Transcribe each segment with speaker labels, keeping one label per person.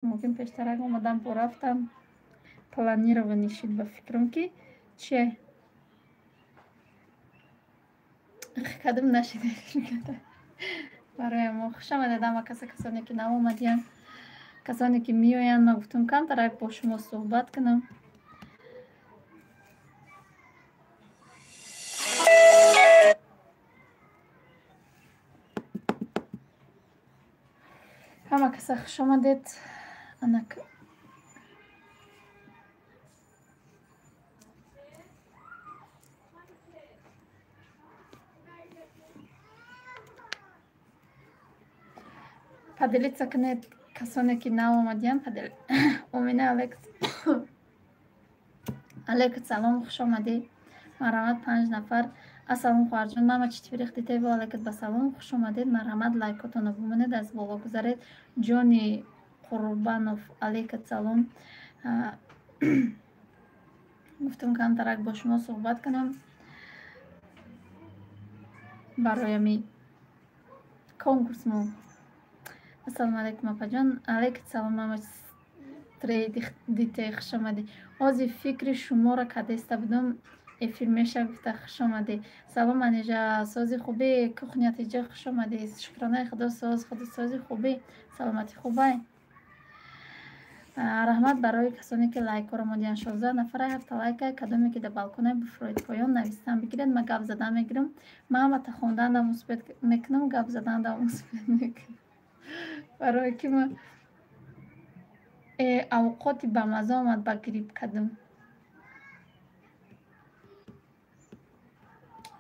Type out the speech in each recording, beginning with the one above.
Speaker 1: Мумкин пештарак омадам, бо рафтам. Планирование шид ба фикрам, ки чие кадом нашид. Барои мо хуш омадед ҳама каса, касоне ки нав омадиянд, касоне ки меоянд. Ман гуфтам, камтарак бо шумо суҳбат кунам. Ҳама каса хуш омадед. Анак, поделиться кунед, касоне ки нав омадиянд. Омина, алейк салом, хуш омадӣ, марҳамат, панҷ нафар. Ассалом, хоҳарҷон, мама читвирих дитей, ва алайкат ба салом, хуш омадед, марҳамат, лайкотонро бимонед, аз боло гузаред. Ҷони Қурбанов, алейкат салом. Гуфтам, камтарак бо шумо суҳбат кунам барои ами конкурсмо. Ассалому алайкум, апаҷон. Алайкат салом, мама дитей, хуш омадӣ. Ҳозир фикри шуморо кадеста будам, эфир меша гуфта. Хуш омадӣ. Салом, Манижа, сози, хубӣ? Кухня тиҷа, хуш омадӣ. Шукронаи Худо, соз, худи сози, хубӣ, саломатӣ хубай. Раҳмат барои касоне ки лайкҳоро мондиянд. 16 нафара, ҳафта лайка. Кадоме ки дар балконай, буфроед поён, навистан бигиред. Ман гап задан мегирам. Ман ҳамата хондандам успеть мекунам, гап задандам успеть мекунам, барое ки ман авқоти бамаза омад, ба грипп кардам.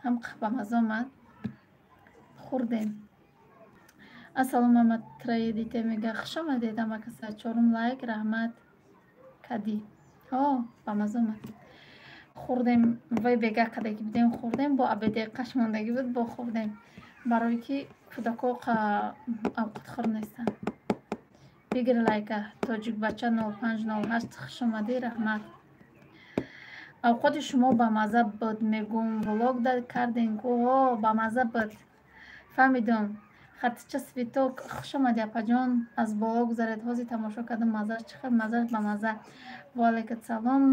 Speaker 1: Ҳам бамаза омад, хӯрдем. Ассалому, ама траедите мега. Хуш омадед ҳама каса. Чорум лайк, раҳмат. Кадӣ ҳо, бамаза омад, хӯрдем. Вай бега кадаги будем, хӯрдем, бо абеде қашмондагӣ буд, бо хӯрдем, барое ки кӯдако авқотхӯр нестанд. Бигир лайка. Тоҷикбача 0508, хуш омадӣ, раҳмат. Авқоти шумо бамаза буд, мегум, влог кардем ку, ҳо, бамаза буд, фаҳмидум. Хатича Свиток, хуш омадӣ, апаҷон, аз боло гузаред. Ҳозир тамошо кардам, маззаш чӣ хел, маззаш бамазза. Ваалайкум салом,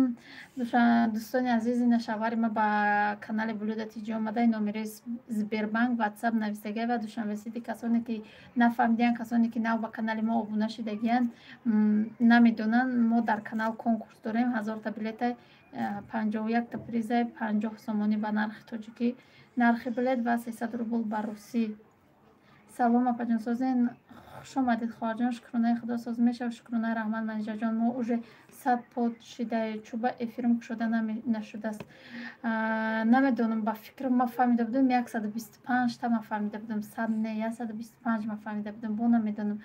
Speaker 1: дӯстони азиз. Ина шавҳари ма ба канали Блюда Тиҷи омада. Номерои Сбербанк, Ватсап нависагия ва Душанбе Сити. Касоне ки нафаҳмидиянд, касоне ки нав ба канали мо обуна шидагиянд, намедонанд, мо дар канал конкурс дорем: 1000-та билета, 51-та приза, 50 сомонӣ ба нархи тоҷикӣ нархи билет ва 300 рубл ба русӣ. Салом, апаҷон, созен? Хуш омадед, хоҳарҷон. Шукронаи Худо, соз мешав, шукронаи, раҳмат. Манижаҷон, мо уже 100 под шидаю, чӯба эфирм кушода нашудааст. Намедонам, ба фикрам, ма фаҳмида будам, 125-та ма фаҳмида будам, 100 не, 125 ма фаҳмида будам, бо намедонам.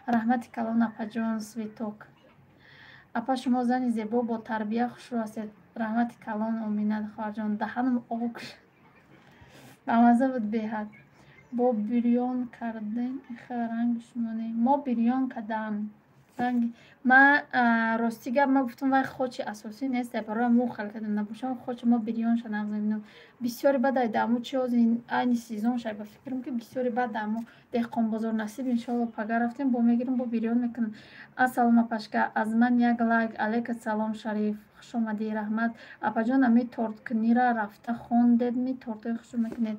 Speaker 1: Раҳмати калон, апаҷон Светок. Апа, шумо зани зебо, бо тарбия, хушрӯ ҳастед. Раҳмати калон, Омина хоҳарҷон. Даҳанам об, бамаза буд беҳад. Бо бирён кардем, хел ранги шумо не, мо бирён кардам. Ранги ма, рости гап, ма гуфтам, вай хочи асосӣ нест, барои мо хел кардем, набошам хочи мо бирёнша нағз мебинам. Бисёри баъд ай даму чи ҳозир айни сезон шай, ба фикрам, ки бисёри баъд даму деҳқонбозор насиб, иншоалло, пага рафтем, бо мегирем, бо бирён мекунам. Ассалом, апашка, аз ман як лайк. Алейка салом, Шариф, хуш омадӣ, раҳмат. Апаҷон, ами торткунира рафта хондедми? Тортҳои хушрӯ мекунед.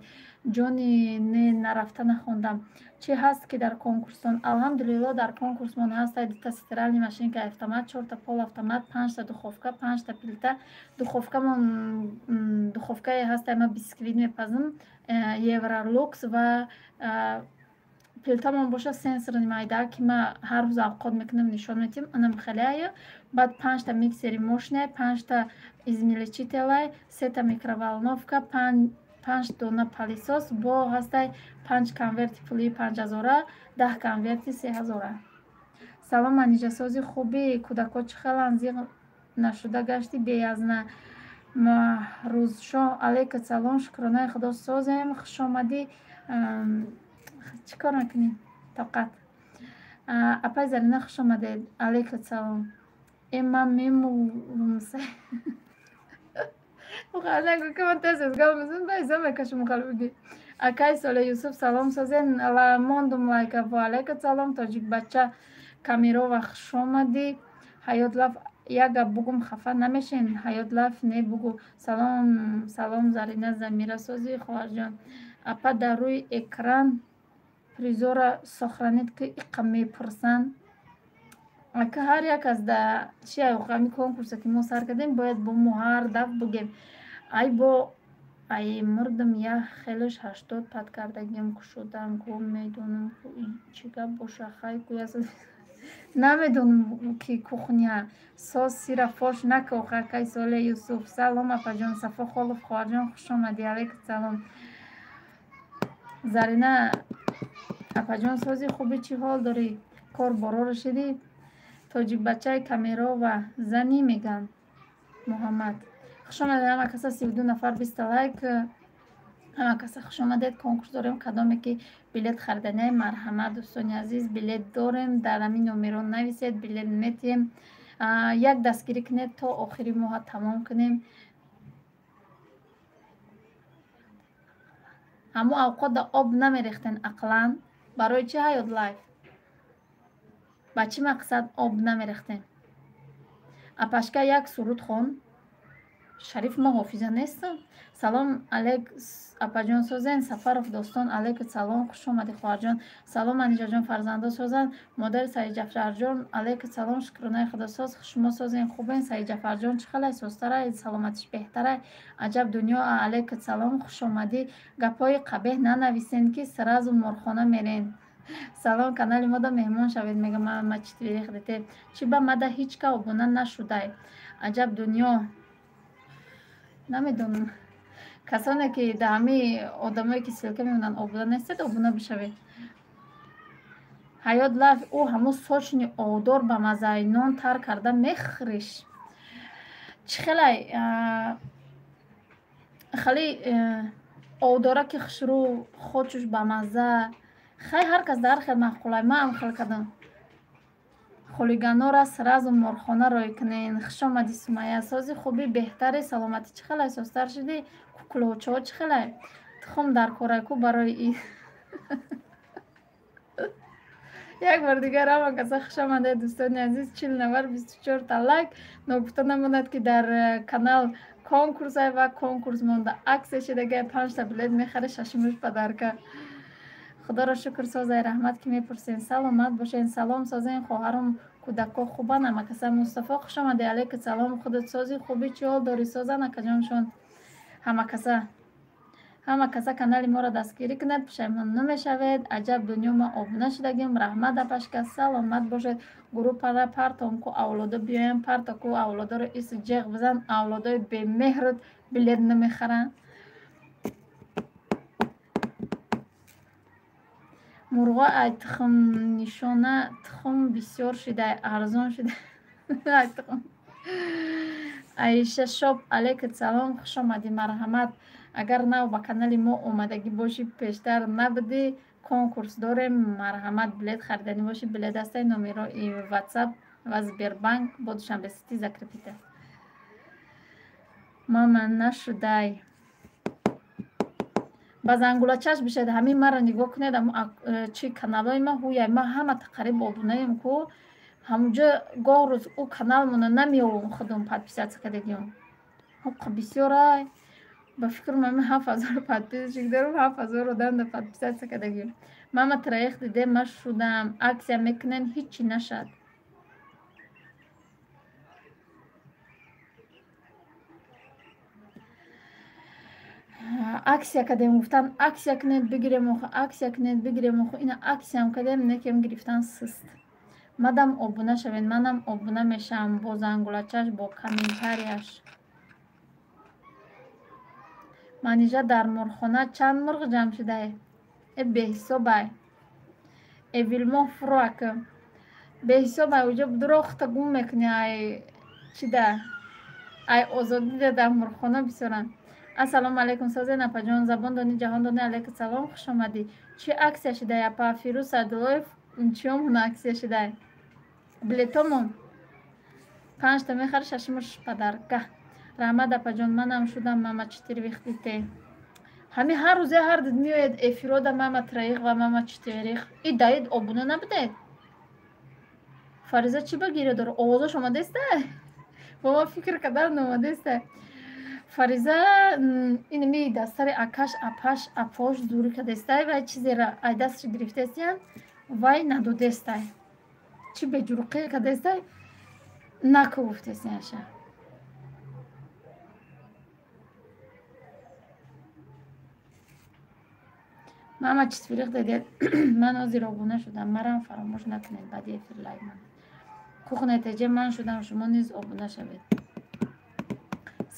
Speaker 1: Ҷони, не, нарафта нахондам. Чӣ ҳаст ки дар конкурстон? Алҳамдулилло, дар конкурсмон ҳаст дута стиральный машинка автомат, чорта полуавтомат, панҷта духовка, панҷта плита. Духовкамон духовкае ҳаст, ма бисквит мепазам, Евролукс, ва плитамон боша сенсорни майда, ки ма ҳар рӯз авқот мекунам, нишон медиҳам, анам хелеая. Баъд панҷта миксери мощный, панҷта измельчителай, сета микроволновка, панҷ дона пылесос, бо ҳастай панҷ конверти пулии 5000-а, 10 конверти 3000-а. Салом, Манижасози, хубӣ? Кӯдако чӣ хеланд? Зиқ нашуда гашти беязна. Маҳрузшоҳ, алейка салом, шукронаи Худо, созем, хуш омадӣ. Чӣ кор мекунӣ? Тоқат. Апай Зарина, хуш омадед, алейка салом. Э, ман мемурм, нагӯ ки ман тез гап мезанам, байза мекашам қалбиги. Акай Соле Юсуф, салом, созен? Мондум лайка. Ва алейка салом, тоҷикбача. Камерова хушомадӣ. Ҳаёт Лав, як гап бугум, хафа намешен? Ҳаёт Лав, не, бугу. Салом, салом, Зарина, Замира, созӣ, хоҳарҷон. Апа, дар рӯи экран призора сохранить ки, иқа мепурсанд. Ака, ҳар як аз да чи ҳами конкурсе ки мо сар кардем, бояд бо мо ҳар дафъ бугем. Ай бо ай мурдам, як хелаш 80 пад кардагиам, кушодаам ку, медонам ку, чӣ гап боша, хай ку, намедонам ки кухня соз сира фош нака. Охакай Соле Юсуф, салом, апаҷон. Сафо Холов, хоҳарҷон, хуш омадӣ, алайкум салом. Зарина апаҷон, сози, хуби, чӣ ҳол дорӣ, кор боро рашидӣ? Тоҷикбачаи Камерова занӣ меган. Муҳаммад, хуш омадед ҳама каса, 32 нафар, 20-та лайк. Ҳама каса хуш омадед. Конкурс дорем, кадоме ки билет хариданяй, марҳамат, дӯстони азиз, билет дорем, дар ҳамин номерон нависед, билет метиҳем. Як дастгирӣ кунед, то охири моҳа тамом кунем. Ҳамун авқотда об намерехтен ақлан. Барои чӣ, Ҳаёт Лайф? Ба чӣ мақсад об намерехтем? Апашка, як суруд хон. Шариф, ма ҳофиза нестам. Салом алейк, апаҷон, созен? Сафаров Достон, алейку салом, хуш омадӣ, хоҳарҷон. Салом, Анижаҷон, фарзандо созанд? Модари Саидҷафарҷон, алейку салом, шукронаи худо, соз. Шумо созен, хубен? Саидҷафарҷон чӣ халай, созтарай, саломатиш беҳтарай? Аҷаб дунё, алейку салом, хуш омадӣ. Гапҳои қабеҳ нанависен, ки сразу морхона мерен. Салом, канали мода меҳмон шавед, мега. Ма четверых дете, чӣ ба мада ҳеҷ ка обуна нашудай? Аҷаб дунё, намедонам. Касоне ки дар ҳами одамое ки ссылка мемонанд, обуна нестед, обуна бишавед. Ҳаёт Лайф, ӯ ҳамун сочный одор ба маззаи нон тар карда мехӯриш. Чӣ хелай хали одора ки хушрӯ, хочуш ба мазза. Хай, ҳар кас дар хел маъқулай, ман ам хел кардам. Хулиганора сразу морхона рой кунен. Хуш омадӣ, Сумая, сози, хуби, беҳтаре, саломатӣ чӣ хелай, созтар шудӣ? Куклочаҳо чӣ хелай? Тухм дар корайку барои ид. Як бор дигар ҳама каса хуш омадед, дӯстони азиз, 40 нафар, 24-та лайк. Ногуфта намонад, ки дар канал конкурсай ва конкурс монда аксия шидагай, панҷта билет мехаре, шашумаш подарка. Худоро шукр, созай, раҳмат, ки мепурсен, саломат бошен. Салом, созен, хоҳарум, кӯдакҳо хубан, ҳамакаса? Мустафо, хуш омадӣ, алейку салом, худат сози, хубӣ, чӣ ҳол дорӣ, созан, акаҷоншон? Ҳамакаса, ҳама каса канали моро дастгирӣ кунад, пушаймон намешавед. Аҷаб дунё, ма обуна шудагим, раҳмат, апашка, саломат бошед. Группара партом ку, авлодо биёям, парто ку, авлодоро ису ҷеғ бизан, авлодои бемеҳрут билет намехаранд. Мурғо ай тухмнишона, тухм бисёр шидай, арзон шидай ай тухм. Аиша Шоп, алейкум салом, хуш омадӣ, марҳамат. Агар нав ба канали мо омадагӣ бошӣ, пештар набудӣ, конкурс дорем, марҳамат, билет хариданӣ бошӣ, билет ҳастай, номерои Ватсап ва Сбербанк бо Душанбе Сити закрепить. Мама нашудай, ба зангулачаш бишед. Ҳамин маро нигоҳ кунед, чи каналҳои ма, ҳуяй ма, ҳама тақриб обунаем ку. Ҳамунҷо гоҳ рӯз ӯ каналмона намеёвам, худум подписаться кардагиам ҳуққа бисёрай. Ба фикрам, ҳамин 7000 подписчик дорам, 7000 одам да подписаться кардагиам. Мама троих диде, ма шудам. Аксия мекунем, ҳичи нашад. Аксия кардем, гуфтан аксия кунед, бигирем охо, аксия кунед, бигирем охо. Ина аксиям кардем, некем гирифтан сист. Мадам обуна шавед, манам обуна мешавам, бо зангулачаш, бо комментарияш. Манижа, дар мурғхона чанд мурғ ҷамъ шудае? Э, беҳисобай. Эвилмоҳ фуро, ака, беҳисобай. Уҷо дурохта гум мекунӣ, ай чида, ай озодида, дар мурғхона бисёранд. Ассалому алайкум, созен, апаҷон? Забон дони, ҷаҳон дони, алайкум салом, хуш омадӣ. Чӣ аксия шудай, апа? Фирӯз Садуллоев, чиёмон аксия шудай? Билетомон панҷта мехари, шашумаш подарка. Раҳмат, апаҷон, манам шудам. Мама четверых дите, ҳами ҳар рӯзе ҳар дид меояд эфирода, мама троих ва мама четверых. И даид обуна набудед. Фариза чӣ ба гиря дора? Овозаш омадаеста? Бо ман фикр кардан омадаеста. Фариза инами дастари акаш, апаш, апош зурӣ кардестай, вай чизера ай дасташ гирифтаестиян, вай надодестай. Чӣ беҷурқӣ кардестай, наку гуфтестияша. Мама четверых дедед. Ман ҳозир обуна шудам. Марам фаромӯш накунед баъди эфир лайк ман. Кухня ТЖ ман шудам, шумо низ обуна шавед.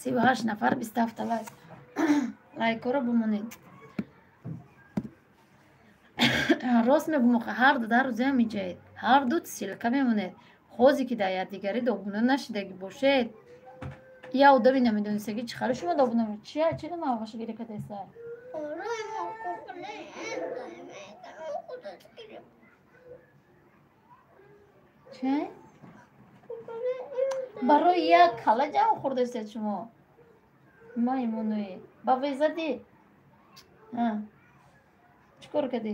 Speaker 1: 38 нафар, 27 лайк. Лайкҳоро бимонед. Рост мегӯм, ҳар ду дар рӯзаам иҷаед. Ҳар ду ссылка мемонед. Ҳозе ки дар якдигарӣ обуна нашидагӣ бошед, я одами намедонистагӣ чӣ хали шумо обуна чия? Чӣ намаваша гиря кардеста? Чӣ? Барои як кала ҷамъ хӯрдастед шумо? Маймунуи. Ба везадӣ? Чӣ кор кардӣ?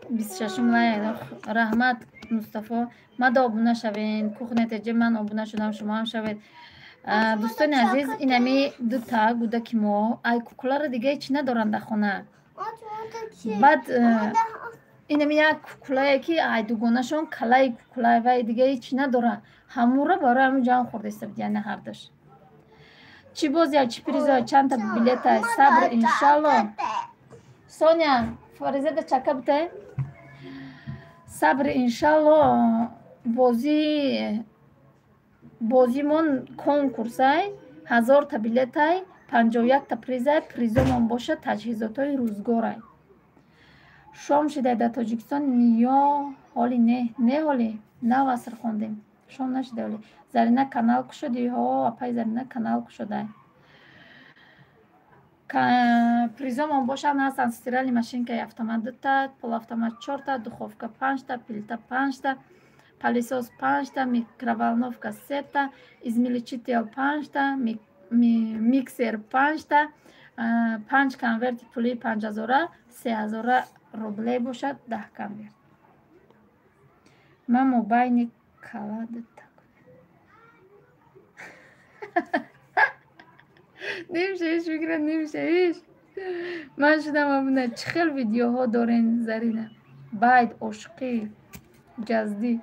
Speaker 1: 26 лайк. Раҳмат, Мустафо. Мада обуна шавед. Кухня ТЖ ман обуна шудам, шумо ҳам шавед. Дӯстони азиз, инами дута гудаки мо ай кукуларо дига ҳеч надоранд дар хона. Баъд инами як кукулае ки ай дугонашон калаи кукулай, вай дига ҳеч надоранд. Ҳамура барои ҳамун ҷамъ хӯрдаиста буд, яъне ҳардуш. Чӣ боз я чӣ призо, чандта билета? Сабр, иншалло. Соня, Фаризада чака бите. Сабр, иншалло, бозимон конкурсай, 1000та билетай, 51та призай, призомон бошад таҷҳизотҳои рӯзгорай. Шом шидай дар Тоҷикистон ё ҳоли не, не ҳоли, нав аср хондем. Шом нашидай ҳоли. Зарина канал кушодӣ? Ҳо, апай Зарина канал кушодай. Призомон бошанд ҳастанд стиральный машинкаи автомат 2та, полуавтомат 4та, духовка 5та, плита 5та, пылесос 5та, микроволновка 3та, измельчитель 5та, миксер 5та, 5 конверти пулии 5000, 3000 рублей бошад 10 конверт. Ман мобайни кала дута. Немшаиш фикра, немшаиш. Ман шудам обуна. Чӣ хел видеоҳо дорен, Зарина? Байд, ошиқӣ, ҷаздӣ,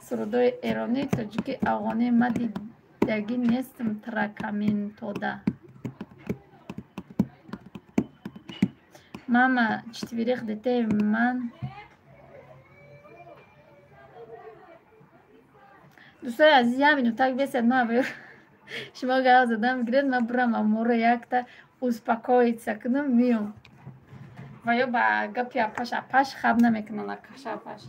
Speaker 1: сурудҳои эронӣ, тоҷикӣ, афғонӣ ма дидагӣ нестам тракаментода. Мама, четверых детей ман. Дӯстои азиз, як минутак бесед, ман шумо гап задам гиред, ман бурам аморо якта успокоиться кунам, миём. Ва ё ба гапи апаш апаш хаб намекунанд акаш апаш.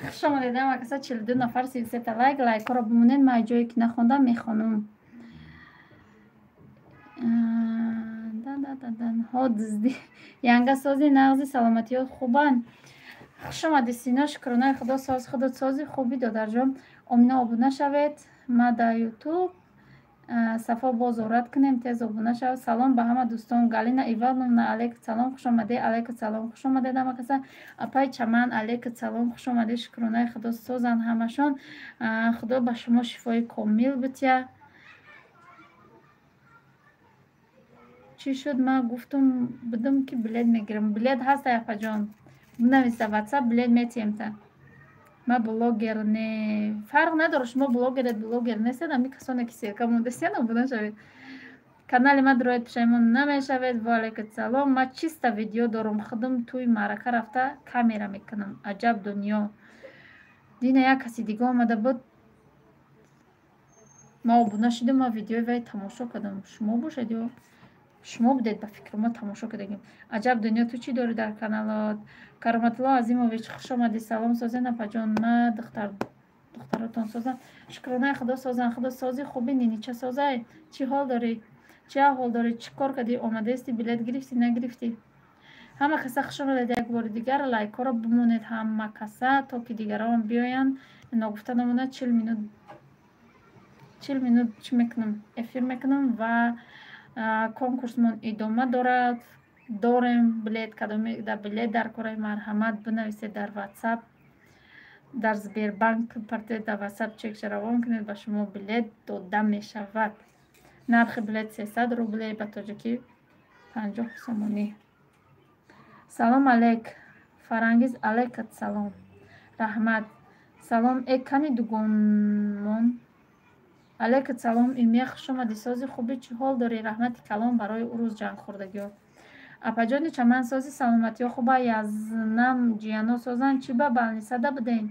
Speaker 1: Хуш омадед, акаса 42 нафар, 33 лайк. Лайкҳоро бимонед, ман ҷое ки нахондам мехонам. Ҳо дуздӣ. Янга сози нағзи, саломатиҳо хубанд. Хуш омадӣ, Сино, шукронаи Худо соз, худот сози хубӣ, додарҷон. Омина обуна шавед. Ма дар Ютуб Сафо боз орад кунем, тез обуна шав. Салом ба ҳама дӯстон. Галина Ивановна, алейкум салом, хуш омадед. Алейкум салом, хуш омадед ҳама каса. Апай Чаман, алейкум салом, хуш омадед. Шукронаи Худо созанд ҳамашон. Худо ба шумо шифои комил битя. Чӣ шуд? Ман гуфтум будум ки билет мегирам. Билет ҳаст, апаҷон. Бинависа WhatsApp, билет метиҳем та. Ма блогер не, фарқ надорад, шумо блогеред, блогер нестед, ами касоне ки ссылка мондастиян, обуна шавед. Канали ма дуроед, пушаймон намешавед. Ва салом. Ма чиста видео дорум, худум тӯи маърака рафта камера мекунам. Аҷаб дунё. Дина як каси дига омада буд, ма обуна шудам, ма видеои вай тамошо кардам. Шумо бошед ё шумо будед, ба фикру ма тамошо кардагим. Аҷаб дунё, ту чӣ дорӣ дар каналот? Кароматулло Азимович, хуш омадӣ. Салом, созен, апаҷон? Ма духтаротон созам, шукронаи Худо, созан. Худо сози, хуби, нинича созай? Чӣ ҳол дорӣ, чӣ аҳвол дорӣ, чӣ кор кардӣ, омадаисти, билет гирифтӣ, нагирифтӣ? Ҳама каса хуш омадед. Як бори дигар лайкҳоро бимонед ҳама каса, то ки дигарон биёянд. Ногуфта намонад, 40 минут, 40 минут чӣ мекунам, эфир мекунам ва конкурсмон идома дорад. Дорем билет, кадоме да билет дар кораи, марҳамат, бинависед дар Ватсап, дар Сбербанк партед, дар Ватсап чекша равон кунед, ба шумо билет дода мешавад. Нархи билет 300 рубле, ба тоҷикӣ 50 сомонӣ. Салом алейк, Фарангиз. Алейкат салом, раҳмат. Салом, э, кани дугонмон. Алейкат салом, Имия, хуш омадӣ. Сози, хубӣ, чӣ ҳол дорӣ? Раҳмати калон барои ӯ рӯз ҷангхӯрдагиҳо. Апаҷони чаман, сози, саломатиҳо хуба? Язнам ҷияно созанд. Чӣ ба балнисада будем?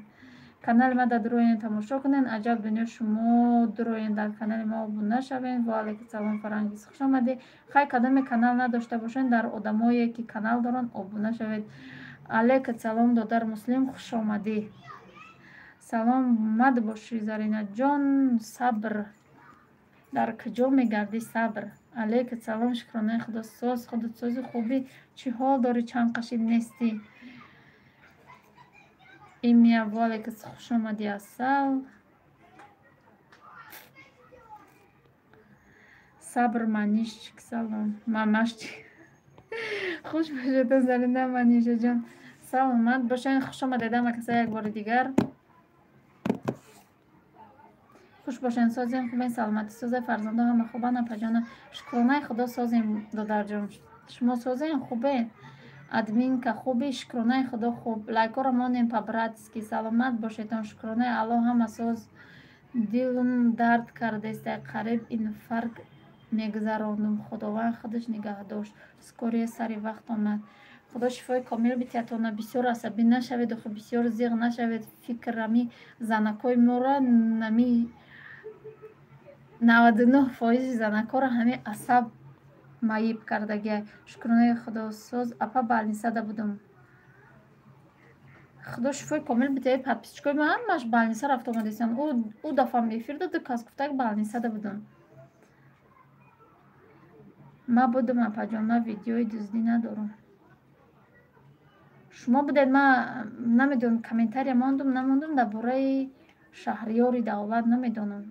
Speaker 1: Канали ма да дуроен, тамошо кунен. Аҷаб дунё, шумо дуроен, дар канали ма обуна шавен. Ва алейкум салом, Фарангиз, хуш омадӣ. Хай, кадоме канал надошта бошен, дар одамое ки канал доранд, обуна шавед. Алейкум салом, додар Муслим, хуш омадӣ. Саломат бошӣ, Заринаҷон. Сабр, дар куҷо мегардӣ, Сабр? Алейкум салом, шукронаи Худо, соз. Худот сози, хубӣ, чӣ ҳол дорӣ, чанд қашид нестӣ? Имия, ваалейкум, хуш омадӣ, Асал. Сабр манишчик, салом, мамашчик. Хуш бошед, Зарина, Манишаҷон, саломат бошед. Хуш омадед ҳама каса як бори дигар. Хуш бошед, созем, хубен, саломатӣ соза, фарзандо ҳама хубанд, апаҷона? Шукронаи Худо, созем, додарҷон. Шумо созем, хубед? Админка, хуби? Шукронаи Худо, хуб. Лайкҳоро монем по-братски. Саломат бошедон, шукронаи Аллоҳ, ҳама соз. Дилм дард кардеста, қариб инфаркт мегузарондум, Худованд худаш нигаҳ дошт, скорая сари вақт омад. Худо шифои комил битиҳад. Бисёр асабӣ нашавед, охи, бисёр зиғ нашавед. Фикрами занакҳои моро, нами 99 фоизи занакҳоро ҳамин асаб маиб кардагиа. Шукронаи Худо, соз, апа, балнисада будум. Худо шифои комил битиҳад. Подписчикои ма ҳамаш балниса рафта омадастанд. Ӯ дафъам эфир доду, кас гуфтак, балнисада будум. Ма будум, апаҷон, ма видеои дуздӣ надорам. Шумо будед, ма намедонам, комментария мондум, намондум, дар бораи Шаҳриёри Давлат намедонам.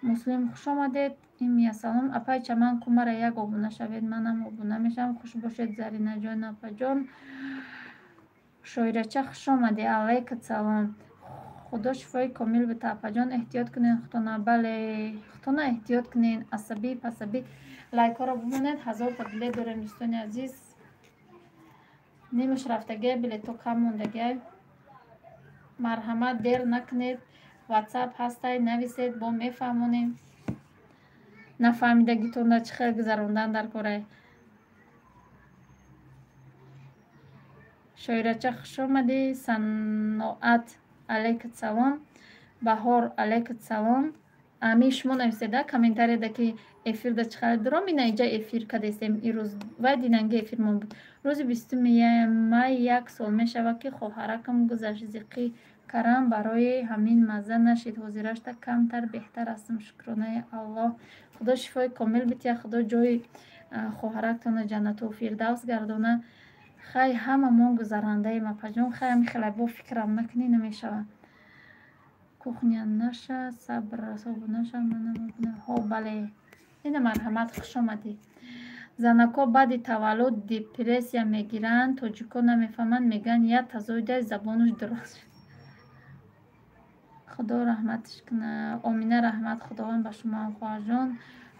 Speaker 1: Муслим, хуш омадед. Имия, салом, апаи чаман, кумара як обуна шавед, манам обуна мешавам. Хуш бошед, Заринаҷон, апаҷон. Шоирача, хуш омадӣ. Алайкат салом. Худо шифои комил бита, апаҷон. Эҳтиёт кунед худтона. Бале, худтона эҳтиёт кунед, асабӣ пасабӣ. Лайкҳоро бимонед, 1000-та билет дорем, дӯстони азиз. Нимаш рафтагия, билетҳо кам мондагия. Марҳамат, дер накунед. Ватсап ҳастай, нависед, бо мефаҳмонем. Нафаҳмидагитонда чӣ хел гузарондан дар корай. Шоирача, хуш омадӣ. Саноат, алайкат салом. Баҳор, алайкат салом. Ами шумо нависеда комментарияда, ки эфирда чӣ хел дуром. Ина иҷа эфир кардестем ирӯз, вай динанги эфирмон буд. Рӯзи 20-уми май як сол мешавад, ки хоҳаракам гузашт. Зиқӣ карам, барои ҳамин мазза нашид. Ҳозирашта камтар беҳтар ҳастам, шукронаи Аллоҳ. Худо шифои комил битиҳад, Худо ҷои хоҳарактона ҷаннату фирдавс гардона. Хай, ҳамамон гузарандаем, апаҷон. Хай, ҳами хеле бо фикрам накунӣ, намешавад. Кухня наша, сабр, собу наша. Ҳо, бале, ина марҳамат, хуш омадӣ. Занакҳо баъди таваллуд депрессия мегиранд, тоҷикҳо намефаҳманд, мегӯянд, як тазоида забонаш дуроз. Худо раҳматаш кунад. Омина, раҳмат, Худованд ба шумоам, хоҳарҷон.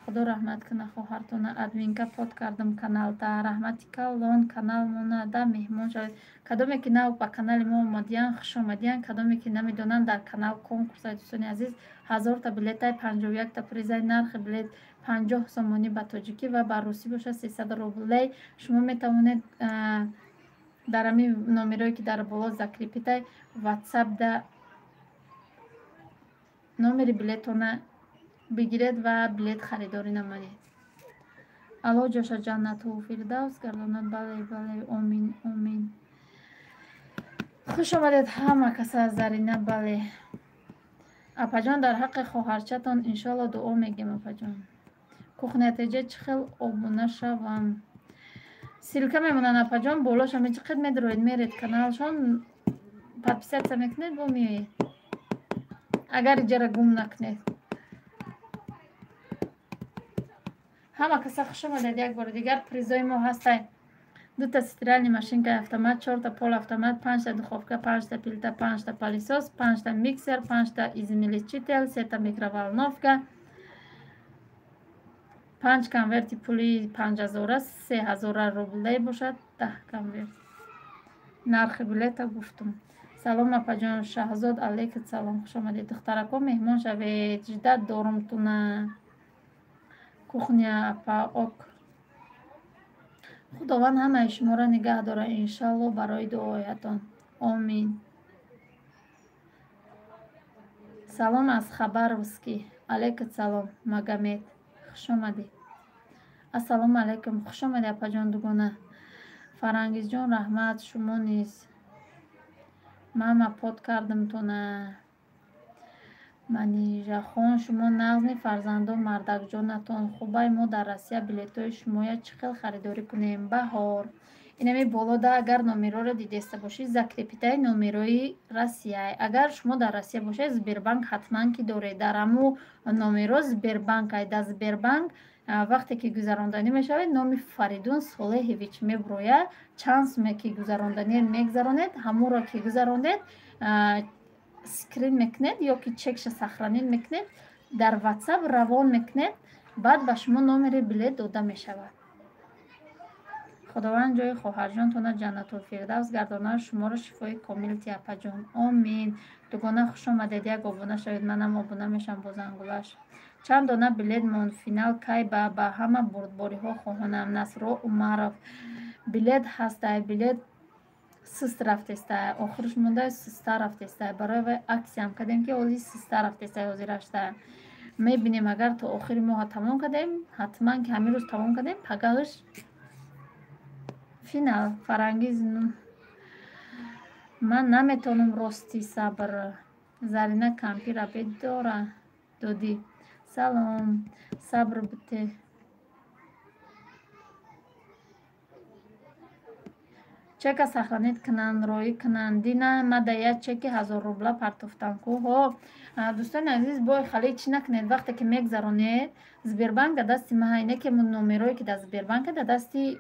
Speaker 1: Худо раҳмат кунад хоҳартона. Админка под кардам каналта. Раҳмати калон канал монада меҳмон шавед. Кадоме ки нав ба канали мо омадиян, хуш омадиян. Кадоме ки намедонанд, дар канал конкурсай, дӯстони азиз, 1000та билетай, 51та призай, нархи билет 50 сомонӣ ба тоҷикӣ ва ба русӣ бошад 300 рублей. Шумо метавонед дар ҳамин номерое ки дар боло закрепитай, ватсапда номери билетона бигиред ва билет харидорӣ намоед. Аллоҳ ҷоша ҷаннату фирдавс гардонад. Бале, бале, омин, омин. Хуш омадед ҳама каса. Зарина, бале. Апаҷон, дар ҳаққи хоҳарчатон иншоалло дуо мегем, апаҷон. Кухня теҷа чӣ хел обуна шавам? Ссылка мемонанд, апаҷон, болоша мечиқед, медроед, меред каналшон, подписаться мекунед, бо меоед. Агар иҷара гум накунед. Ҳама каса хуш омадед як бори дигар. Призои мо ҳастай: дута стиральный машинкаи автомат, чорта полуавтомат, панҷта духовка, панҷта плита, панҷта пылесос, панҷта миксер, панҷта измельчитель, сета микроволновка, панҷ конверти пули 5000, 3000 рублей бошад, 10 конверт. Нархи билета гуфтум. Салом, апаҷон Шаҳзод, алейкум салом, хуш омадед. Духтарако, меҳмон шавед, ждать дорумтуна. Кухня апа ок. Худованд ҳамаи шуморо нигаҳ дорад, иншалло, барои дуоятон. Омин. Салом аз Хабаровский. Алейкум салом, Магомед. Хуш омадед. Ассалому алайкум. Хуш омадед, апаҷон дугона. Фарангизҷон, раҳмат, шумо низ. Мама под кардамтона. Манижахон, шумо нағзми, фарзандон, мардакҷонатон хубай? Мо дар Россия билетҳои шумоя чӣ хел харидорӣ кунем? Баҳор. Инами болода агар номерҳоро дидеста бошед, закрепитаи номерои Россия. Агар шумо дар Россия бошед, Сбербанк ҳатман ки доред. Дар ҳамун номерҳо Сбербанк ай. Дар Сбербанк вақте ки гузаронданӣ мешавед, номи Фаридун Солеҳевич мебурояд. Чанд суме ки гузаронданӣ мегузаронед, ҳамонро ки гузарондед, скрин мекунед ё ки чекша сохранить мекунед, дар ватсап равон мекунед, баъд ба шумо номери билет дода мешавад. Худованд ҷои хоҳарҷонтона ҷаннатулфирдавс гардонад, шуморо шифои комил ти, апаҷон. Омин. Дугона, хуш омадед, як обуна шавед, манам обуна мешавам бо зангулаш. Чанд дона билет монд? Финал кай? Ба ҳама бурдбориҳо хоҳонам. Насро Умаров. Билет ҳастай, билет суст рафтестай, охирш монда, суста рафтестай. Барои вай аксиям кардем, ки ози суста рафтестай, ҳозирашта мебинем. Агар то охири моҳа тамом кардем, ҳатман ки ҳамин рӯз тамом кардем, пагаҳш финал. Фарангиз, ман наметавонам, рости сабр. Зарина кампира бедора додӣ. Салом, сабр бите. Чека сохранить кунанд, роӣ кунанд. Дина ма да як чеки 1000 рубла партофтам ку. Ҳо, дӯстони азиз, бой хали чӣ накунед, вақте ки мегзаронед, Сбербанк дар дасти ма, ине ки номерое ки дар Сбербанк дар дасти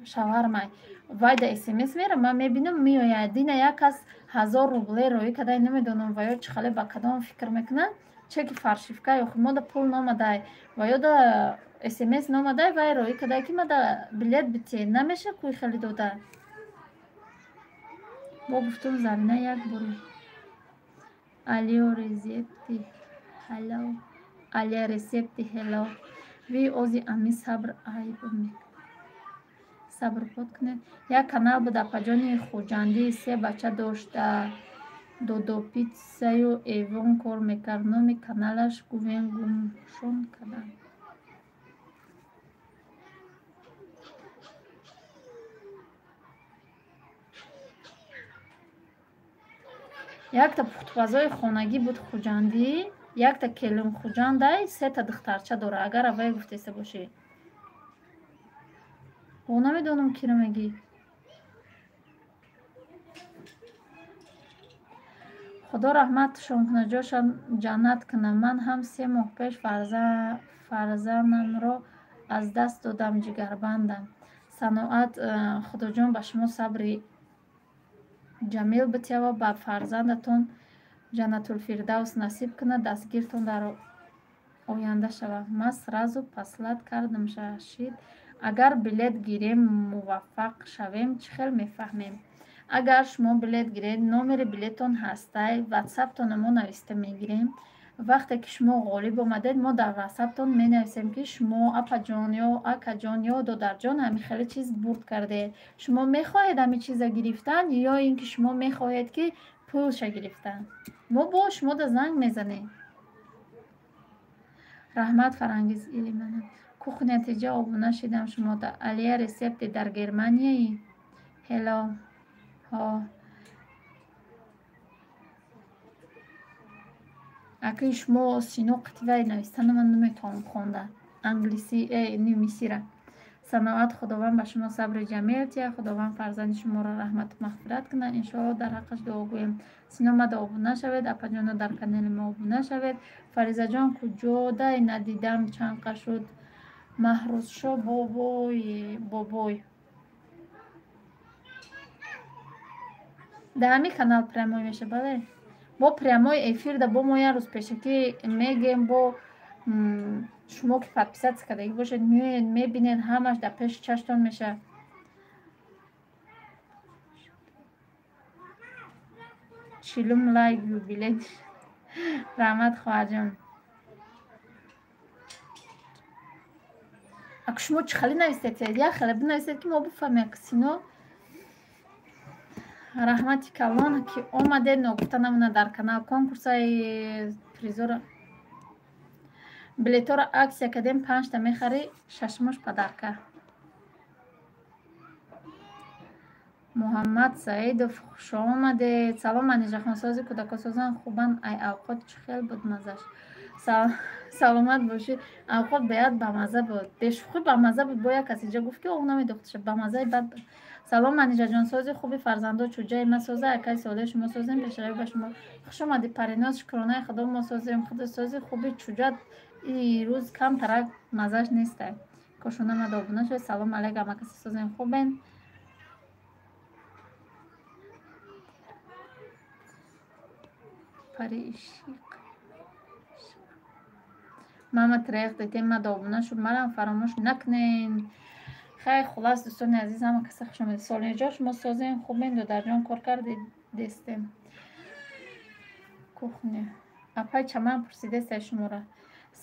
Speaker 1: шавҳармай, вай да смс мера, ман мебинам, меояд. Дина як кас 1000 рубле роӣ кадай, намедонам ва ё чӣ хале, ба кадом фикр мекунанд, чеки фальшивка ё мо да пул номадай ва ё да смс номадай, вай роӣ кадай, ки ма да билет бите. Намеша куи хеле дода. Бо гуфтум, Зарина, як бори. Алио рецепти ҳало, Алия рецепти ҳело. Ви ози ами сабр айб сабр под кунед. Як канал буд, апаҷони Хуҷандӣ, се бача дошта, додопитсаю эвон кор мекард. Номи каналаш гувен, гумшон карданд. Якта пухтупазои хонагӣ буд хуҷандӣ, якта келин хуҷандай, сета духтарча дора. Агар аввай гуфтеста бошӣ, о, намедонам, киро мегӣ. Худо раҳматшон кунад, ҷошам ҷаннат кунад. Ман ҳам 3 моҳ пеш фарзанамро аз даст додам, ҷигарбандам. Саноат, Худоҷон ба шумо сабри ҷамил бития ва ба фарзандатон ҷаннатулфирдавс насиб кунад. Дастгиртон дар Оянда шава. Ман сразу послать кардам шашид. Агар билет гирем, муваффақ шавем, чӣ хел мефаҳмем? Агар шумо билет гиред, номери билетон ҳастай, ватсаптона мо нависта мегирем. Вақте ки шумо ғолиб омадед, мо дар ватсаптон менависем, ки шумо апаҷон ё акаҷон ё додарҷон ҳамин хеле чиз бурд кардед. Шумо мехоҳед ҳамин чиза гирифтан ё ин ки шумо мехоҳед ки пулша гирифтан? Мо бо шумо да занг мезанем. Раҳмат, Фарангиз Илимана. Кухня тиҷа обуна шидам шумода. Алия рецепти дар Германияи? Ҳело. Ҳо. Акаи шумо сино қативай навистана ман наметавонам хонда. Англиси немисира. Саноат, Худованд ба шумо сабри ҷамил тия, Худованд фарзанди шуморо раҳмату мағфират кунад. Иншоалло дар ҳаққаш дуо гӯем. Сино мада обуна шавед, апаҷоно дар канали мо обуна шавед. Фаризаҷон куҷодай надидам чанқа шуд. Маҳрусшо бобой бобой. Дар ҳамин канал прямой меша, бале? Бо прямой эфир да бо мо як рӯз пешакӣ мегем, бо шумо ки подписаться кардагӣ бошед, меоед, мебинед, ҳамаш дар пеши чаштон меша. 40-ум лайк юбилей. Раҳмат, хоҳарҷон. Ак шумо чӣ хеле нависед? Як хеле бинависед, ки мо бифаҳмем, як сино. Раҳмати калон, ки омадед. Ногуфта намонад, дар канал конкурсаи призора билетҳоро аксия кардем, панҷта мехарӣ, шашумаш подарка. Муҳаммад Саидов, хушомадед. Салом, Манижахонсози, кӯдакосозан хубанд? Ай авқот чӣ хел буд маззаш? Саломат бошӣ. Авқот беҳад бамазза буд. Бешӯхӣ бамазза буд. Бо як кас инҷа гуфт, ки оғ намедохташа. Бамаззаи бад буд. Салом, Манижаҷонсози, хуби фарзандо, чӯҷаи ма соза, акаи солеҳ, шумо созем, пешравӣ ба шумо. Хуш омадӣ, Париноз, шукронаи Худо мо созем, худо сози, хуби чӯҷа рӯз камтарак маззаш нестай. Кошона мада обуна шуд. Салом алейк, ҳама каси созем, хубен? Пари ишиқ. Мама трех дитем мада обуна шуд. Марам фаромӯш накунен. Хайр, хулас, дӯстони азиз, ҳама каса хуш омадед. Солиҷо, шумо созем, хубен, додарҷон, кор карди дестем. Кухня. Апай чаман пурсидестай шуморо.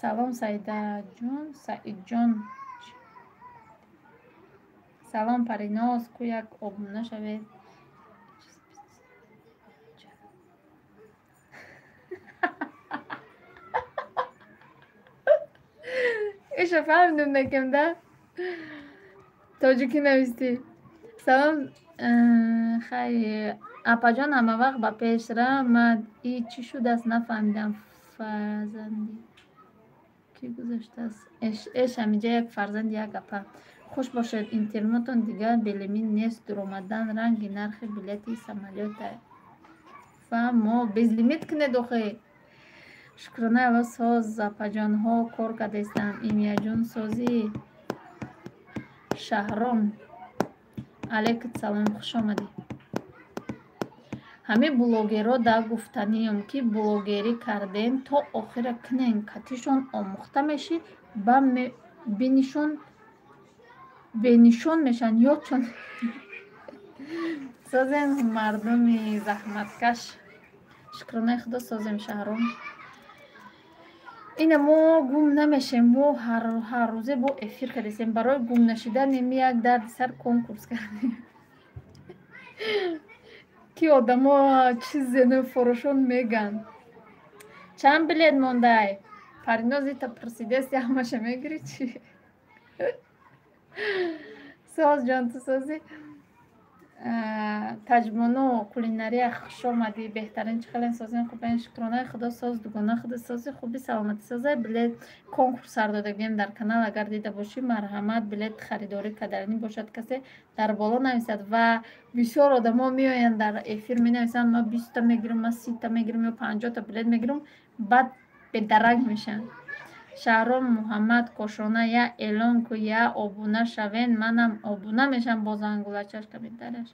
Speaker 1: Салом, Саидаҷон, Саидҷон. Салом, Париноз, ку як обуна шавед. Иша фаҳмидум накем да? Тоҷикӣ навистӣ. Салом, хай апаҷон, ҳамавақт ба пеш рамад. И чӣ шудааст, нафаҳмидам. Фарзанди кӣ гузоштааст? Эш ҳаминҷа як фарзанди як апа. Хуш бошед, интернетон дигар белимин нест, дуромадан ранги нархи билети самолёта. Фаҳмо, безлимит кунед охи. Шукронаи Алло соз, апаҷонҳо, кор кардестам. Имияҷон созӣ. Шаҳром. Алейкум салом, хуш омадӣ. Ҳамин блогерро да гуфтаниям, ки блогерӣ кардем, то охира кунен, катишон омӯхта мешӣ, ба бинишон бенишон мешан ёдшон. Созем, мардуми заҳматкаш. Шукронаи Худо созем, Шаҳром. Ина мо гум намешем, мо ҳар рӯзе бо эфир кардесем. Барои гум нашидан еми як дарди сар конкурс кардем. Ки одамо чизе форошон меган. Чанд билет мондай? Париноз ита пурсидест, ҳамаша мегирӣ чӣ? Соз ҷон, ту созӣ? Таҷмоно кулинария, хуш омадӣ. Беҳтарин, чӣ хелен созем, хубен, шукронаи Худо соз, дугона худо сози, хуби саломатӣ созай. Билет конкурс сар додагем дар канал, агар дида бошӣ, марҳамат, билет харидорӣ карданӣ бошад, касе дар боло нависад. Ва бисёр одамо меоянд дар эфир менависанд, ман 20-та мегирам, ман 30-та мегирам ё 50-та билет мегирам, баъд бедарак мешаванд. Шаҳром Муҳаммад Кошона, я эълон ку, я обуна шавен, манам обуна мешавам, бо зангулачаш комментарияш.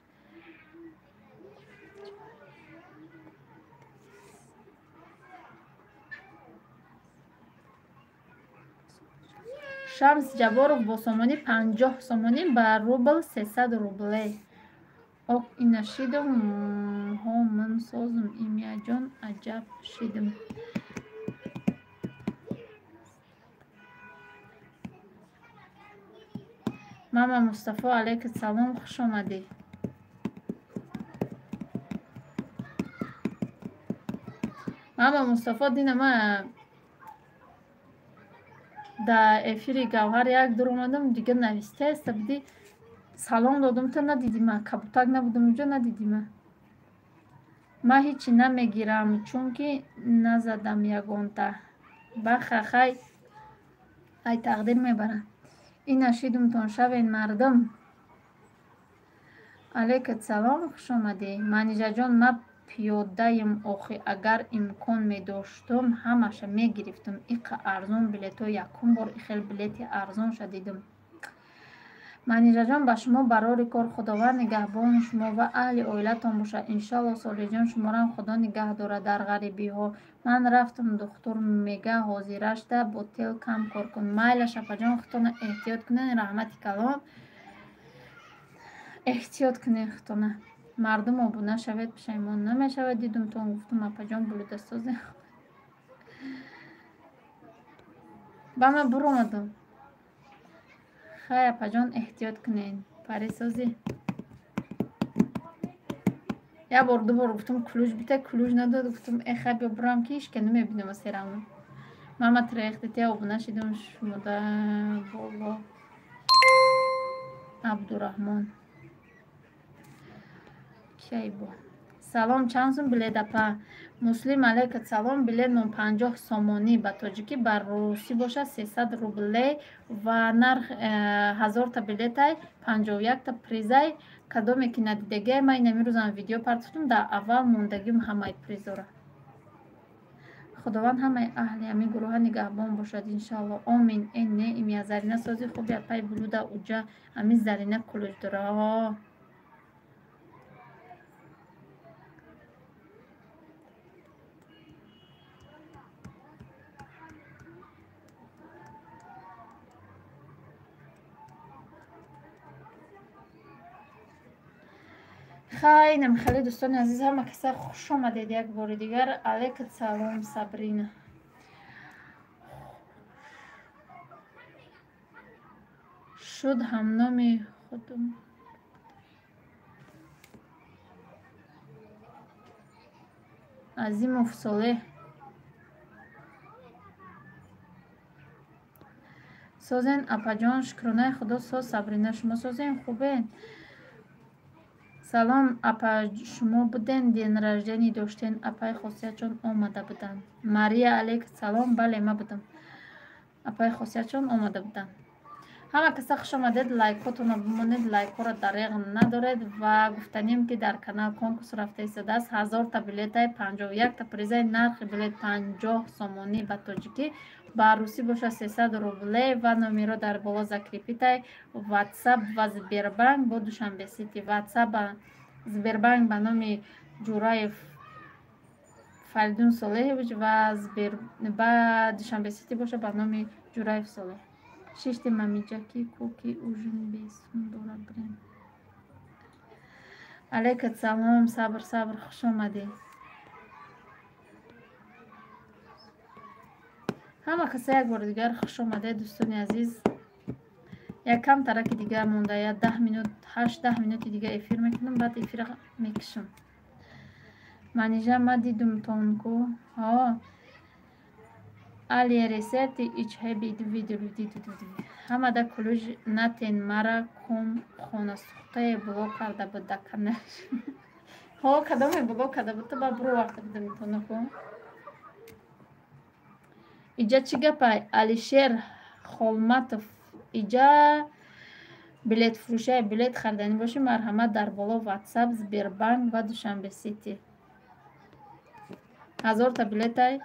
Speaker 1: Шамс Ҷабборов бо сомонӣ 50 сомонӣ, ба рубл 300 рублей. Ок, ина шидум, ҳо ман созум, имяҷон, аҷаб шидум. Мама Мустафо, алайкум салом, хуш омадӣ. Мама Мустафо, дина ма дар эфири Гавҳар як дур омадам, дигар навистааста будӣ. Салом додум, ту надидӣ ма, кабутак набудам уҷо, надидӣ ма. Ман ҳечи намегирам, чунки назадам ягонта. Баха, хай, ай тақдир мебарам. Ина шидумтон шавен мардум. Алайкум салом, хуш омадӣ. Манижаҷон, ман пиёдаем охи, агар имкон медоштум, ҳамаша мегирифтум. Иқа арзон билетҳо, якум бор ихел билети арзонша дидум. Манижаҷон, ба шумо барори кор, Худованд нигаҳбони шумо ва аҳли оилатон бошад. Иншалло, Солиҳҷон, шуморам Худо нигаҳ дорад дар ғарибиҳо. Ман рафтум, духтур мега ҳозирашда бо тел кам кор кун. Майла, шапаҷон, худтона эҳтиёт кунед, раҳмати калон. Эҳтиёт кунед худтона. Мардум обуна шавед, пушаймон намешавед. Дидумтон, гуфтум, апаҷон булудасозе. Ба ман буромадум. Хай, апаҷон, эҳтиёт кунед. Парисозӣ. Як бор, ду бор гуфтум ключ бита, ключ надод, гуфтум э хай биё бурам ки ҳеч ка намебинам серамон. Мама трехтите обуна шидум шумода боло. Абдураҳмон. Кайбо. Салом, чанд сум билет апа? Муслим, алайкум салом, билет мон 50 сомонӣ ба тоҷикӣ, ба русӣ бошад 300 рублей ва нарх 1000 та билетай, 51 та призай. Кадоме ки надидагиай, ман инами рӯзам видео партофтум, дар аввал мондагим ҳамаи призора. Худованд ҳамаи аҳли ҳамин гурӯҳа нигаҳбон бошад, иншалло. Омин. Э не, имя Зарина сози хуби апаи Блуда уҷа ҳамин Зарина кулуҷ дора. Хай, намхеле дӯстони азиз, ҳама каса хуш омадед як бори дигар. Алайкум салом, Сабрина. Шуд ҳамноми худум. Азимов Солеҳ. Созен апаҷон, шукронаи Худо соз. Сабрина, шумо созен, хубен? Салом апа, шумо буден день рождения доштен, апаи Хосиятҷон омада буданд. Мария, алайкум салом, бале, ман будам. Апаи Хосиятҷон омада буданд. Ҳама каса хуш омадед, лайкҳотонро бимонед, лайкҳоро дареғ надоред ва гуфтанем ки дар канал конкурс рафта истодааст. 1000 та билетай, 51 та призай, нархи билет 50 сомонӣ ба тоҷикӣ, ба русӣ бошад 300 рублей ва номеро дар боло закрепитай. WhatsApp ва Сбербанк бо Душанбе Сити. WhatsApp Сбербанк ба номи Ҷураев Фаридун Солеҳович ва ба Душанбе Сити бошад ба номи Ҷураев Солеҳ. Шишти мамиҷаки куки ужин бесун дорад брем. Алайкум салом, сабр сабр, хуш омадед. Ҳама каса як бори дигар хуш омадед дӯстони азиз. Як кам тараки дигар монда, я 10 минут, 8-10 минути дигар эфир мекунам, баъд эфира мекушам. Манижа, ма дидум тонку. Ҳо. Алия рецепти ичҳебидвидвидвидви. Ҳамада кулуҷ натен мара ком хонасӯхтае блок карда буд дар канал. Ҳо, кадоме блок карда буд, ту ба буро вақта будам тонаку. Иҷа чӣ гапай? Алишер Холматов, иҷа билетфурӯшае, билет хариданӣ бошӣ, марҳамат дар боло WhatsApp, Сбербанк ва Душанбе Сити. 1000 та билетай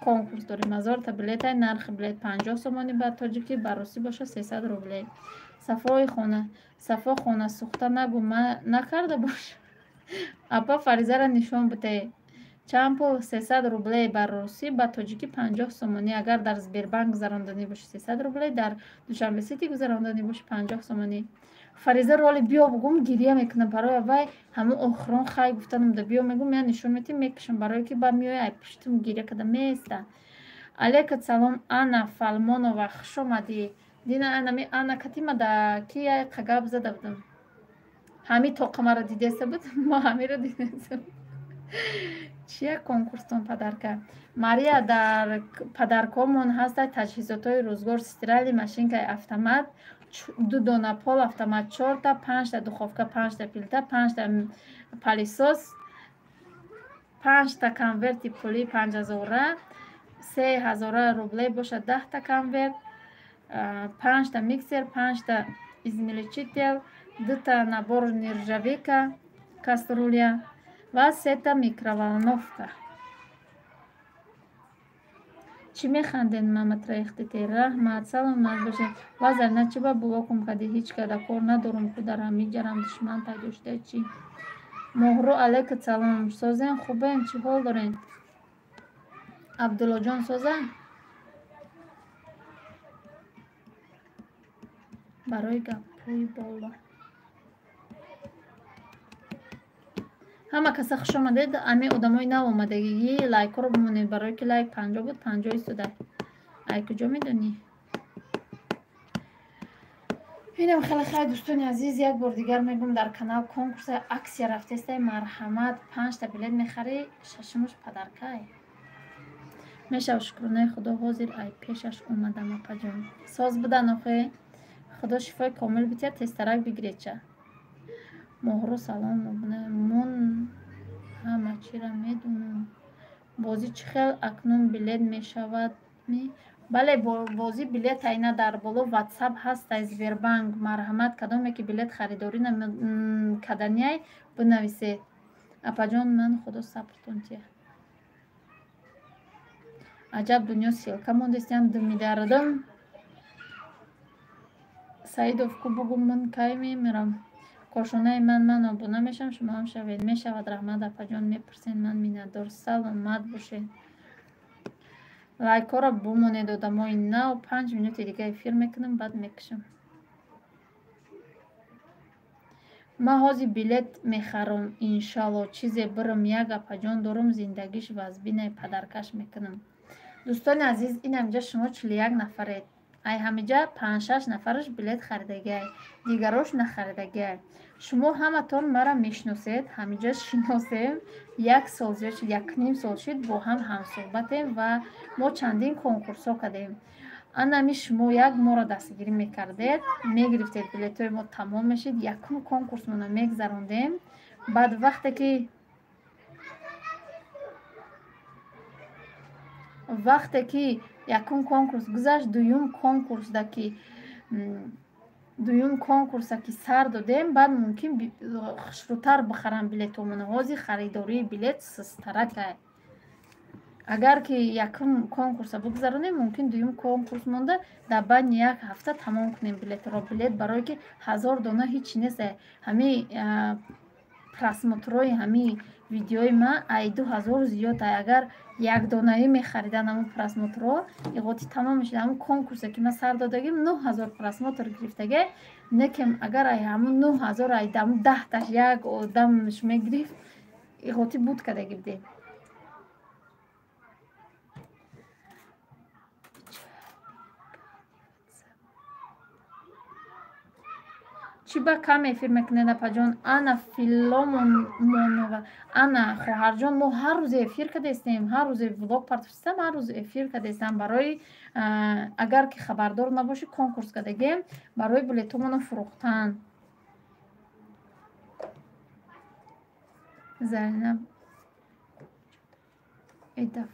Speaker 1: конкурс дорем, 1000 та билетай, нархи билет 50 сомонӣ ба тоҷикӣ, ба русӣ бошад 300 рублей. Сафои хона, Сафо хонасӯхта нагӯ, ма накарда бош. Апа Фаризаро нишон бидеҳ. Чанд пул? 300 рублей ба русӣ, ба тоҷикӣ 50 сомонӣ. Агар дар Сбербанк гузаронданӣ бошӣ 300 рублей, дар Душанбе Сити гузаронданӣ бошӣ 50 сомонӣ. Фариза роли биё бугум гирия мекунам барои вай ҳамун охирон хай гуфтанам да биё мегум я нишон метим мекушам барое ки ба меоя ай пуштум гирия када места. Алейкум салом Анна Фалмонова, хуш омадӣ. Дина анами Анна катима да ки я қагаб зада будам. Ҳами тоқа маро дидеса буд, мо ҳамиро дидеса. Чия конкурстон подарка? Мария дар подаркомон ҳаста таҷҳизотҳои рӯзгор, стирали машинкаи автомат, 2 дона пол автомат, 4та, 5та духовка, 5та плита, 5та палисос, 5та конверти пулӣ 5000, 3000 рублей бошад 10та конверт, 5та миксер, 5та измельчитель, 2та набор нержавейка, кастрюля ва 3та микроволновка. Чӣ механдед, маматраихтите? Раҳмат, саломат бошед. Ва Зарина чӣ ба блокум кардӣ? Ҳеҷ када кор надорум ку дар ҳамин ҷарам душман пайдо шуда чӣ? Моҳру алейкум салом. Созен, хубен, чӣ ҳол дорен? Абдуллоҷон соза? Барои гапҳои боло. Ҳама каса хуш омадед. Ами одамои нав омадагӣ лайкҳоро бимонед, барое ки лайк 50 буд, 50 истода. Ай куҷо медонӣ? Инам хеле хайр дӯстони азиз, як бор дигар мегӯм дар канал конкурса аксия рафтестай, марҳамат, 5та билет мехарӣ, шашумаш подаркай. Мешав шукронаи Худо ҳозир ай пешаш омадам апаҷон. Соз будан охе? Худо шифои комил битиҳад, тезтарак бигиред ча. Моҳру салом мун ҳама чиро медонам. Бозӣ чӣ хел акнун билет мешавад? Бале, бозӣ билет айна дар боло WhatsApp ҳаст ай Сбербанк. Марҳамат, кадоме ки билет харидорӣ каданиай бинависед. Апаҷон, ман Худо сабртон тиҳад. Аҷаб дунё ссылка мондестиям димидардам. Саидов ку бугум ман кай мемирам? Кошонаи ман обуна мешавам, шумо ҳам шавед. Мешавад, раҳмат апаҷон, мепурсед, ман миннатдор. Саломат бошед. Лайкҳоро бумонед одамои нав. 5 минути дига эфир мекунам, баъд мекушам. Ман ҳозир билет мехарам, иншалло. Чизе бирам, як апаҷон дорум, зиндагиш вазбинай падаркаш мекунам. Дӯстони азиз, инамҷа шумо 41 нафаред. Ай ҳамиҷа 5-6 нафараш билет харидагиай, дигарош нахаридагиай. Шумо ҳаматон мара мешиносед, ҳамиҷа шиносем. 1 сол зиёд шуд, 1.5 сол шуд, бо ҳам ҳамсӯҳбатем ва мо чандин конкурсҳо кардем. Анами шумо як моро дастгирӣ мекардед, мегирифтед билетҳои мо тамом мешид, якум конкурсмона мегузарондем. Баъд вақте ки якум конкурс гузашт, дуюм конкурса ки сар додем, баъд мумкин хушрӯтар бихарам билетҳомона. Ҳозир харидории билет сустаракай. Агар ки якум конкурса бигузаронем, мумкин дуюм конкурс монда дар байни як ҳафта тамом кунем билетро. Билет барое ки 1000 дона ҳеҷ нест. Ҳами просмотрҳои ҳами видеои ман ай 2000 зиёд. Агар якдонаӣ мехаридан ҳамун просмотрҳо, иғоти тамом мешуд. Ҳамун конкурсе ки ман сар додагим 9000 просмотр гирифтагай. Некем агар ай ҳамун 9000 ай ҳамун 10таш як одамш мегирифт, иғоти буд кадаги будем. Чӣ ба кам эфир мекунед апаҷон? Ана Филомонова, ана хоҳарҷон, мо ҳар рӯз эфир кардастем, ҳар рӯз влог партофтам, ҳар рӯз эфир кардастам. Барои агар ки хабардор набошӣ, конкурс кардагем барои билетҳомона фурӯхтан. Зарина эдаф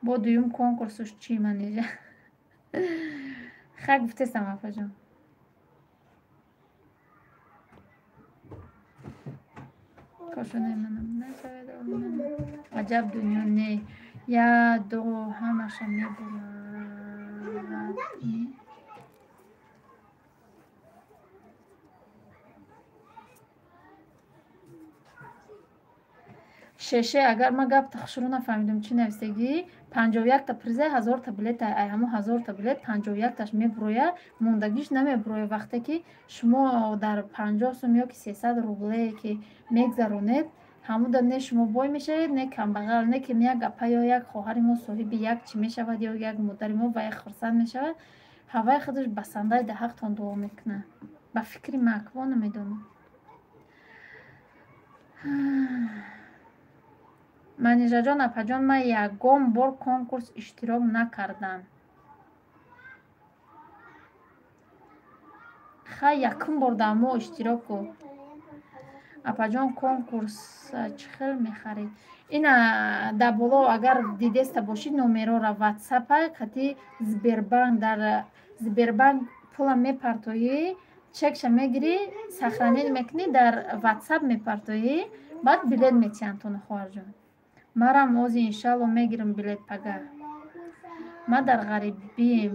Speaker 1: бо дуюм конкурсуш чӣ манижа? Хай гуфтестам апаҷон. Кошонаи манам нашавед. Аҷаб дунё не. Я ду ҳамаша мебурад. Шеше, агар ман гапта хушрӯ нафаҳмидам, чӣ нависагӣ, 51та приза, 1000та билет, ай ҳамон 1000та билет 51таш мебурояд, мондагиш намебурояд. Вақте ки шумо дар 50 сум ё ки 300 рубле ки мегзаронед, ҳамуда не шумо бой мешавед, не камбағал, не ки як апа ё як хоҳари мо соҳиби як чӣ мешавад, ё як модари мо ва як хурсанд мешавад. Ҳаваи худаш басандаи да ҳақтон дуо мекунад. Ба фикри ман акво намедонам. Манижаҷон, апаҷон, ман ягон бор конкурс иштирок накардам. Хай, якум бор дар мо иштирок ку. Апаҷон, конкурс чӣ хел мехаред? Ина дар боло агар дидеста бошӣ, номерора ватсапа кати Сбербанк, дар Сбербанк пула мепартоӣ, чекша мегирӣ, сохранение мекунӣ, дар ватсап мепартоӣ, баъд билет метиҳанд тону, хоҳарҷон. Марам ози иншалло мегирам билет пага. Ман дар ғарибием.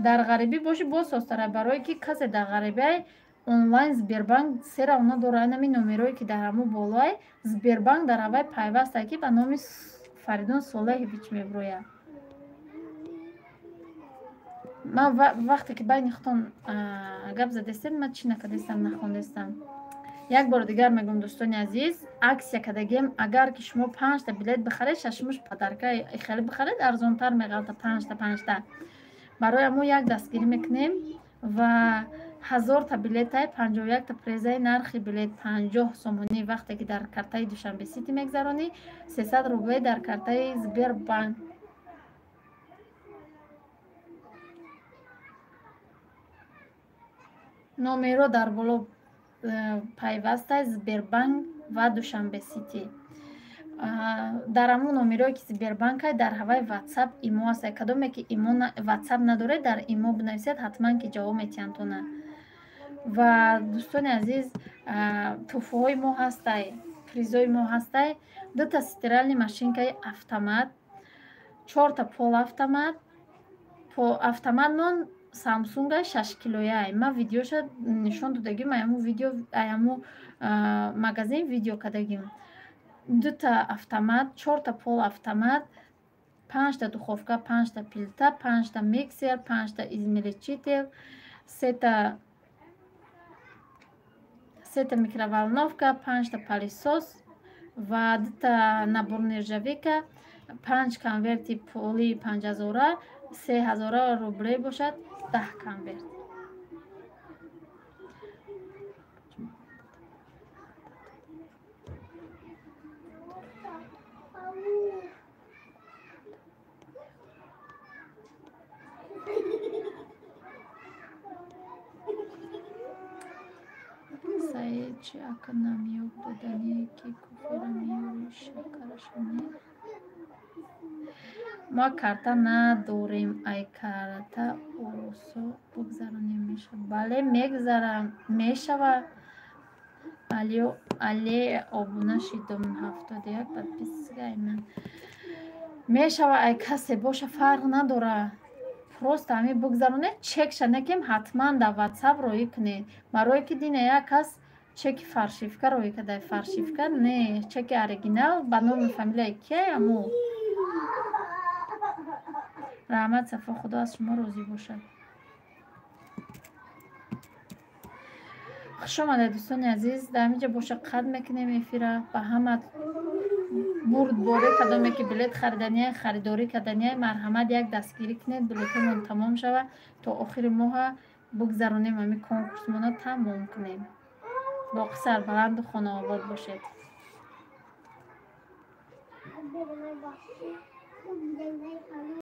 Speaker 1: Дар ғарибӣ бошӣ боз созтара, барое ки касе дар ғарибиай онлайн Сбербанк сера оно дора, инами номерое ки дар ҳамун болоай Сбербанк дар ҳавай пайваста, ки ба номи Фаридун Солеҳович мебурояд. Ман вақте ки байни худтон гап задестед, ман чӣ накардестам, нахондестам. Як бори дигар мегӯям, дӯстони азиз, аксия кардагием, агар ки шумо 5та билет бихаред, шашумаш подарка хеле бихаред, арзонтар меғалта 5та 5та. Барои мо як дастгирӣ мекунем ва 1000та билетай, 51та презаи, нархи билет 50 сомонӣ вақте ки дар картаи Душанбе Сити мегзаронӣ, 300 рубле дар картаи Сбербанк. Номеро дар боло пайвастай Сбербанк ва Душанбе Сити. Дар ҳамон номерое ки Сбербанкай, дар ҳаваи ватсап имо ҳастай. Кадоме ки имо ватсап надоред, дар имо бинависед, ҳатман ки ҷавоб метиҳанд тона. Ва дӯстони азиз, тӯҳфаҳои мо ҳастай, призои мо ҳастай, 2та стиральный машинкаи автомат, 4та полавтомат, автоматмон Самсунга 6 килояй. Ман видеоша нишон додагим, аяму видео, аяму магазин видео кардагим. 2та автомат, 4та полавтомат, 5та духовка, 5та плита, 5та миксер, 5та измельчитель, 3та микроволновка, 5та пылесос ва 2та набор нержавейка, 5 конверти пули 5000, 3000 рубле бошад, 10 конверт. Саид, чи ака намёб додание ки кофера меёри, шакараша не? Мо карта надорем, ай карта оросо бигзаронем мешавад. Бале, мегзарам, мешавад. Але обуна шидом, 71 подписка ман. Мешавад, ай касе боша фарқ надора. Просто ҳамин бигзаронед, чекша некем, ҳатман дар ватсап роӣ кунед. Барое ки дина як кас чеки фаршивка роӣ карда, фаршивка не, чеки оригинал ба номи фамилияи кияй аму. Раҳмат Сафо, Худо аз шумо розӣ бошад. Хуш омадед дӯстони азиз. Дар ҳамин ҷо боша қад мекунем эфира. Ба ҳама бурдборӣ, кадоме ки билет хариданияй, харидорӣ карданияй, марҳамат як дастгирӣ кунед, билетҳомон тамом шавад, то охири моҳа бигзаронем ҳамин конкурсмонро тамом кунем. Боқӣ сарбаланду хонаобод бошед.